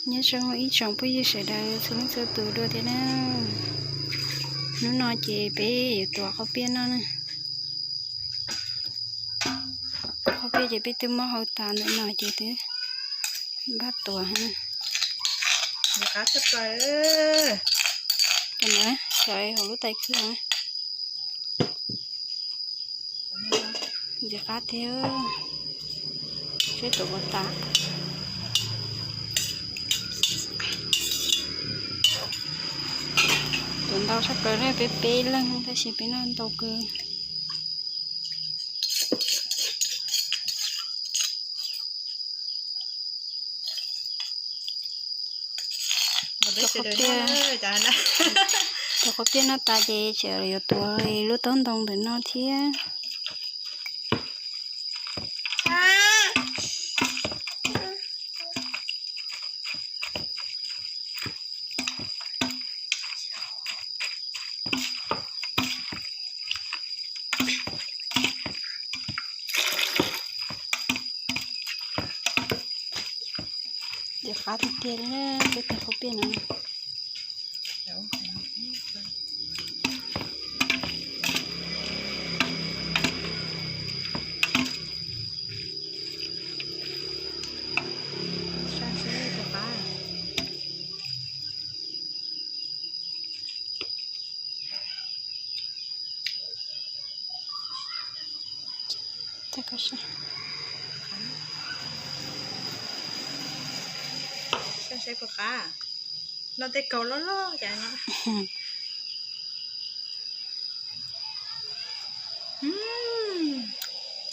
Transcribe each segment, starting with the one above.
Nyob zoo ib tsoom phooj ywg sawv daws txhua leej txhua tus dua thiab na. Hnub no ces peb yuav tuav qaub piaj noj na. Qaub piaj ces peb twb muab hau tas ntawm no ces twb npaj tuav na. Qab tshaj plaws. Cov no xyov hauv lub tais khwj na. Ntxim qab tiag, seb tuav puas tas. Tuav ntau tshaj plaws na, peb peb leeg tab sis peb noj ntau kawg. Tuav qaub piaj noj tas ces tseem yuav tuav lub taub ntoo ntawm no thiab. Ntxim qab tiag tiag li na, peb tais qaub piaj no. Saib puas qab. Noj tej kaus loj loj cas no.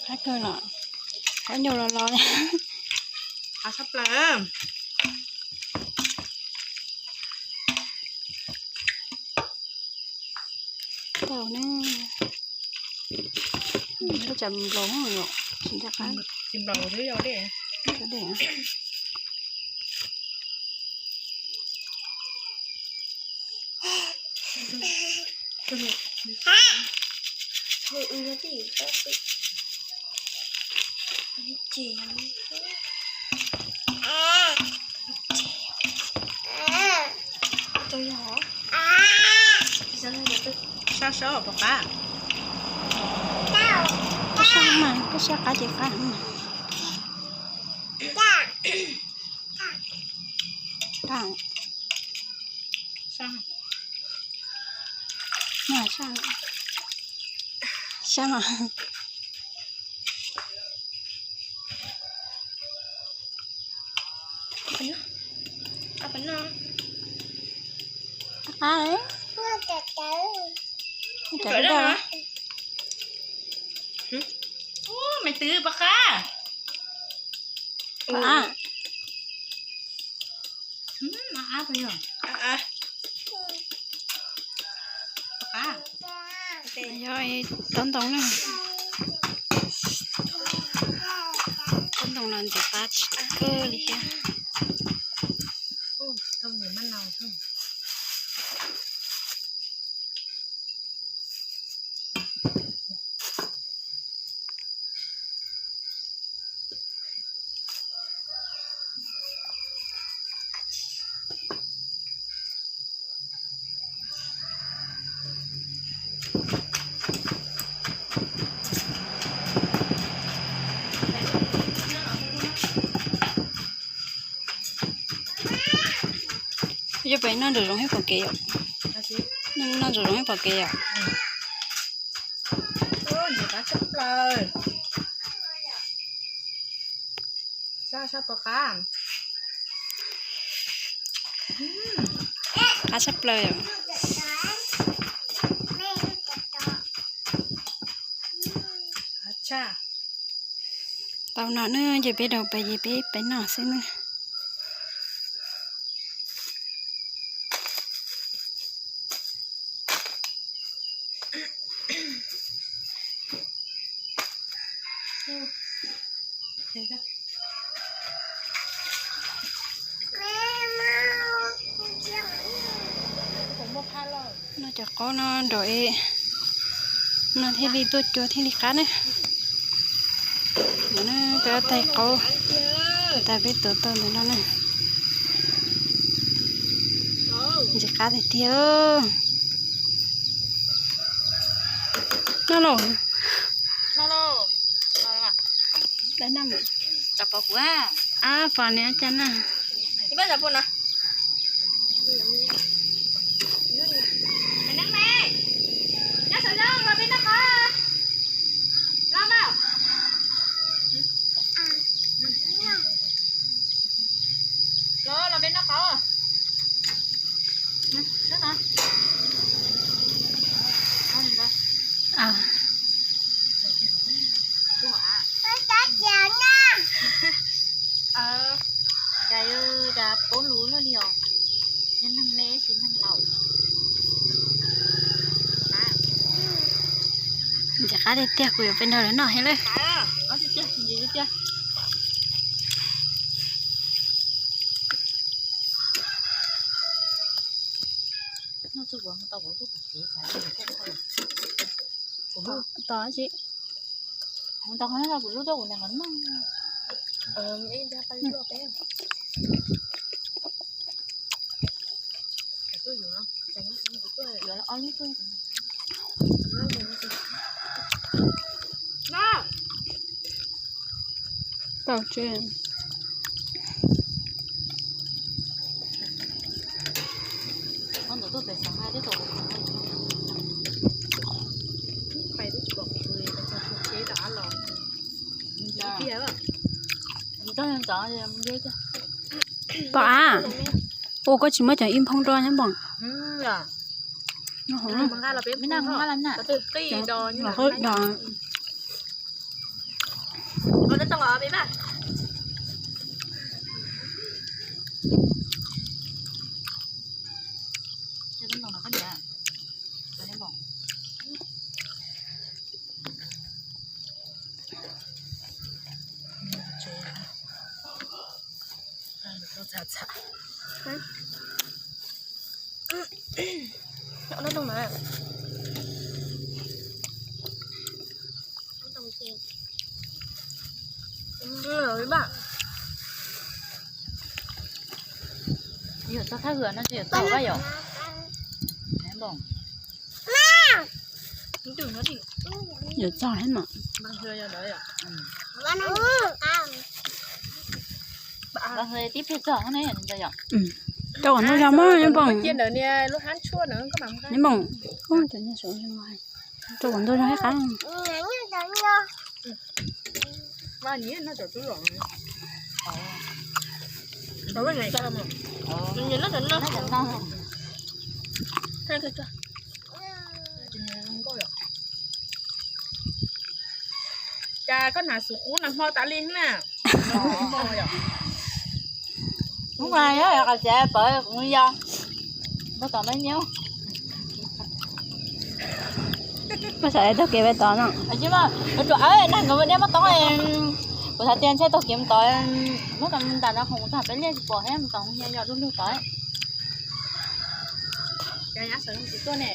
Qab kawg los, qab nyuj los los li. Qab tshaj plaws. Tau ne. Koj cas nplaum yom, tsis nco qab. Tsis nplaum xwb yog dej. Sab sab puas qab? Koj sab mas, koj sab qab ces qab. Sab. Sab. Sab mas. Qab. Maiv twv puas qab? Yog taub ntoo na. Taub ntoo los ntxim qab kawg li thiab. Yog peb noj ntawm zoov ib pom kev yom? Noj ntawm zoov ib pom kev yom? Ntxim qab tshaj plaws. Sab sab puas qab? Qab tshaj plaws yom. Tau no na, ces peb daus pais ces peb pais noj xwb na. Noj cov qaub no nrog es no thiaj li tuaj cua thiaj li qab ne. Peb ob tais qaub tas peb tuav tau ntawm no na. Ntxim qab tiag tiag. Noj lauj. Ab, pom niam cas na. Cas yuav cas paub lus luaj li os. Yog neeg me tsis neeg laus. Ntxim qab tiag tiag, kuv yuav peb nrog lawv noj thiab lawm. Tos tsis. Tau tsis. Pom a, ua koj tsis muab cov ib nphoo rau nyob npoos. Los qwb do. Yuav txog thaj hwm no tsis yuav txog lawm yom. Yuav txog thiab mas. Tib pliag txog ne yom. Rau kom ntau zog mog nyob npoos. Nyob npoos. Rau kom ntau zog thiab qab. Cas koj hnav xub qub nag hmo tas li na. Hnub no yog qhov tsev pawv kuv yog npaj tom peb nyob. Koj sawv daws taug kev peb tod no. Tsis muaj, tsuas nag nkawd niaj muab tod, kuv xav tias ntshe taug kev mus tod, muab kom ntam no qhov mus txog peb liaj tsis pom thiab mus tod mus hias yog dub lug tod. Tuaj ne.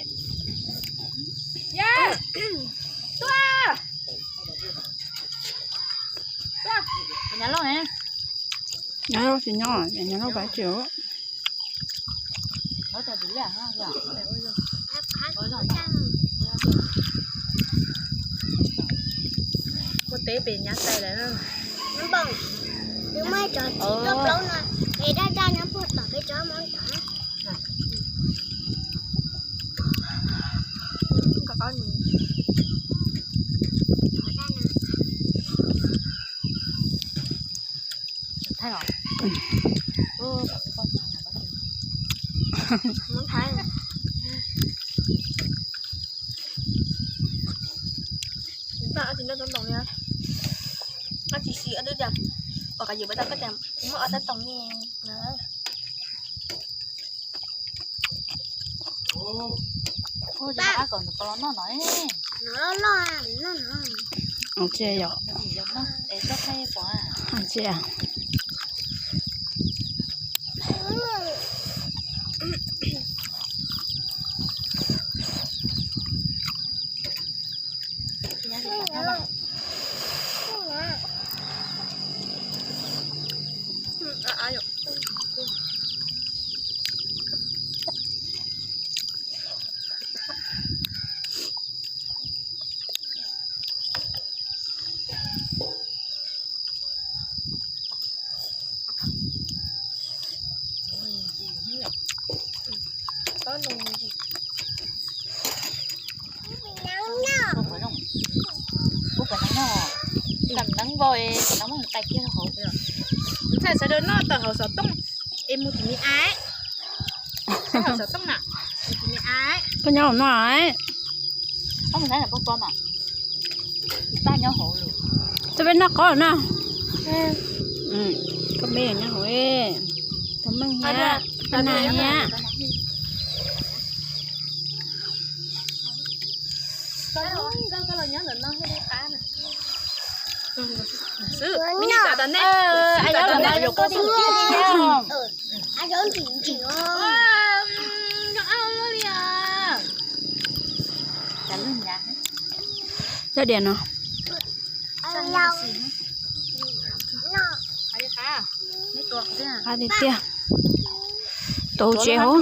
Tuaj. Tuaj. Nyab Lauj ne. Nyab Lauj tsis nyob, nyab Lauj pab tsis. Ua teb pem nyab tais lawm. Npoo, nws muaj cov txiv tuaj plaub no, es daj daj nyob puag tom peb tsob mov tom. Thaij os. Thaij. Tsis noj tsis noj tau toom li. Koj tsis siv twb tias, pom qab yus pab tau koj tias muaj ob tsob toom li. Ua kom nws pom los noj no. Ntsia yom. Ntsia. Ub, pom neeb noj, tam neeb npau es tam neeb muab qais kiag rau hauv. Ntxhais sawv daws noj tawm hauv xov tooj es mus tim me aiv. Hauv xov tooj na, mus tim me aiv. Koj nyob hauv no. Koj mus saib na, pog pog na. Pab nyob hauv lawm. Koj peb noj qos na. Koj peb nyob hauv, tus meej thiab, tus nas thiab. Xwb, me nyuam tam ne, tam ne yuav koj tus tiag li. Cov diam no. Qab tiag tiag. Tau tsev hauv.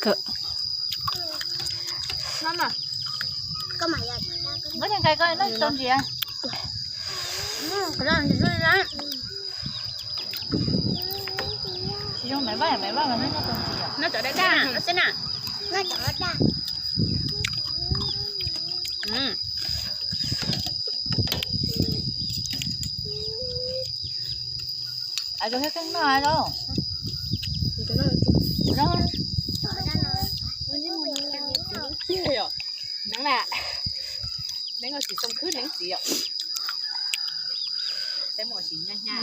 Kawm. Muab cov nqaij koj noj tau ntsis. Tsis zoo, Maiv Vaj, Maiv Vaj mas noj tau ntsis. Noj cov daj daj. Zoo thiab, keej noj lauj. Neeb na, neeb txiv xoo khwb neeb txiv yom.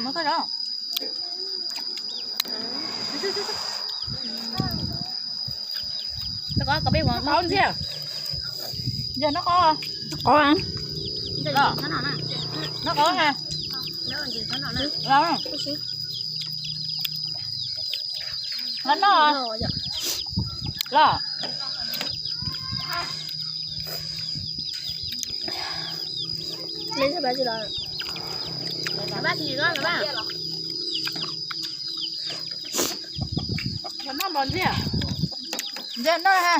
Muab koj los. Koj, koj peb ua qau ntxiag. Yog noj qau. Qau. Noj qau na. Los noj. Los. Los noj mov ntxiag. Ntxiag noj ha.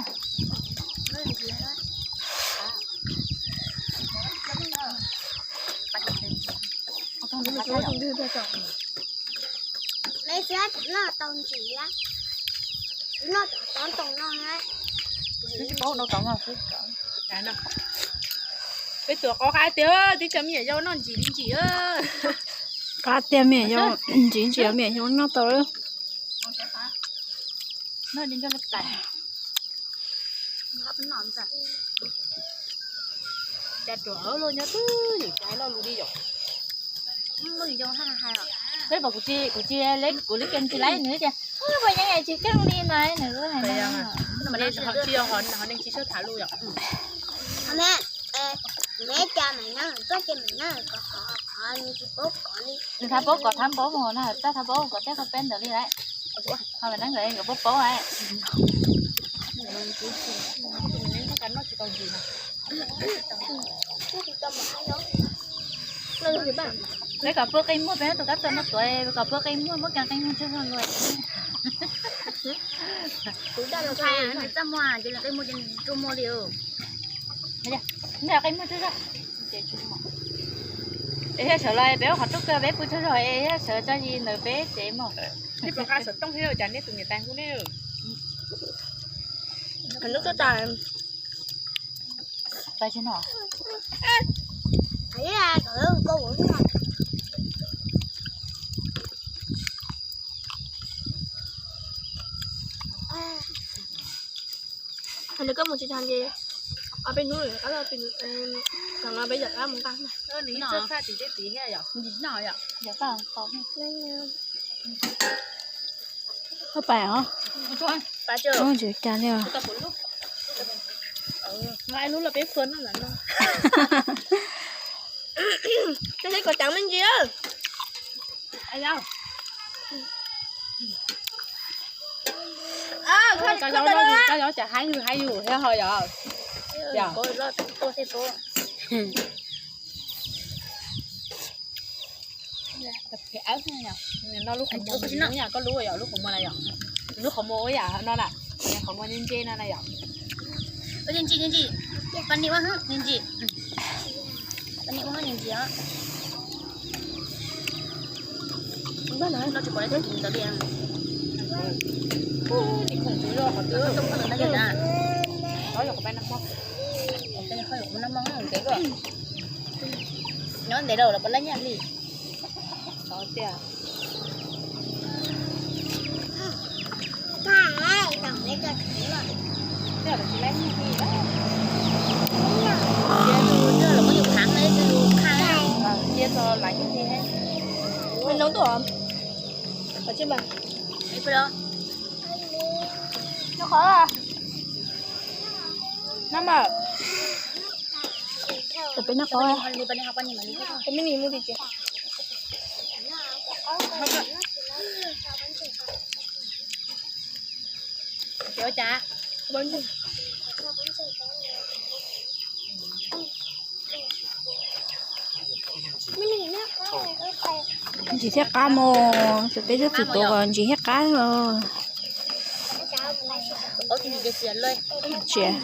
Peb tuav qau qab tiag, tib cov me nyuam yaus noj ntsim li ntsim. Qab tiag, me nyuam yaus ntsim ntsim, me nyuam yaus noj tau. Cas ruam luaj nyob twb yus cas hais lo lus li yom. Peb pom kuv tsis, kuv tsis, kuv li kiag tsis laib nws tias, ua nyeej tsis keej li no nws hais. Tsis yog ho neeg tsis tshua tham lus yom. Nws thav paub kom thav paub mus na, txaj thav paub kom txaj thav peb ntawd li lauj. Ho neeb ntawd nkawd paub paub lauj. Peb kom pw qe muag, peb tus kab tuag noj tuav, peb kom pw qe muag, muab kiag qe muag tsuag zog luaj. Txaj muag ces qe muag ces tsuag muag li. Qe muag tsuag zog. Es thiaj sawv los peb ua qhov rooj kawg, peb pw tsuag zog es thiaj sawv tso zis ntawm peb tsev mog. Nej puas nqa xov tooj thiab cas nej tus niam tais hu nej? Pais tsis no. Nws koj mus tsis tag ces ob peb hnub lawm, ob peb hnub no peb yam qab mus nqa. Nws txawj faj tim tej tid thiab yom, nws tsis noj yom. Koj pais os. Ntsis cas li os. Nqa ib lub los peb fua noj ntawm no. Koj seb kom ceev me ntsis. Koj zaub cas haib yus haib yus thiab ho yom. No lub qhov muag, koj lub yom, lub qhov muag na yom. Lub qhov muag ua yam no na, qhov muag ntse ntse no na yom. Ntse ntse, ntse ntse. Pab nim ua ntse ntse. Pab nim ua ntse ntse os. No tsis pom li thiab ntawd li. Nyob ntev rau los puas laib nyiaj li? Xyov tias. Tias los tsis laib nyiaj li. Cia tus twg los muab yus khaav na, cia yus khaav. Cia txog laib nyiaj li. Me noo tuaj. Qhov tsis mas. Nyob qhov. Nab mas. Peb nyob qhov. Peb mus tis txiv. Ua cas? Ntsis thiab qab mog, peb twb txwm tuav kom ntsis thiab qab os. Tsis.